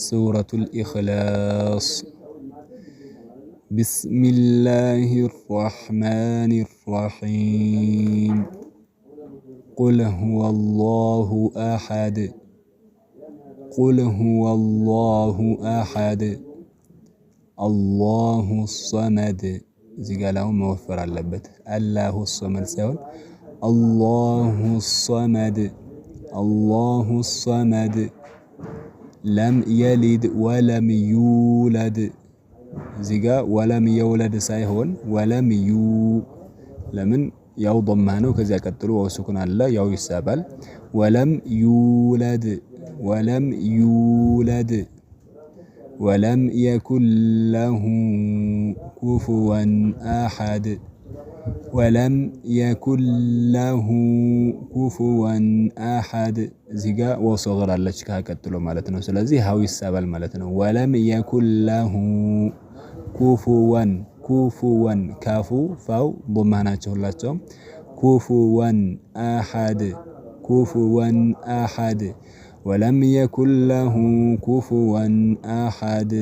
ሱረቱል ኢኽላስ። بسم الله الرحمن الرحيم قل هو الله أحد قل هو الله أحد الله الصمد። እዚህ ጋር አሁን መወፈር አለበት። الله الصمد ሳይሆን الله الصمد الله الصمد لم يلد ولم يولد። እዚህ ጋ ولم يولد ሳይሆን ولم يو። ለምን ያው ዶማ ነው። ከዚያ ቀጥሎ ዋው ሱኩን አለ፣ ያው ይሳባል። ولم يولد ولم يولد ولم يكن له كفوا أحد ولم يكن له كفوا أحد። እዚህ ጋ ዋው ሶግራ አለች ከቀጥሎ ማለት ነው። ስለዚህ ሃው ይሳባል ማለት ነው። ولم يكن له كفوا كفوا ካፉ ፋው ዶማ ናቸው ሁላቸውም። كفوا أحد كفوا أحد ولم يكن له كفوا أحد።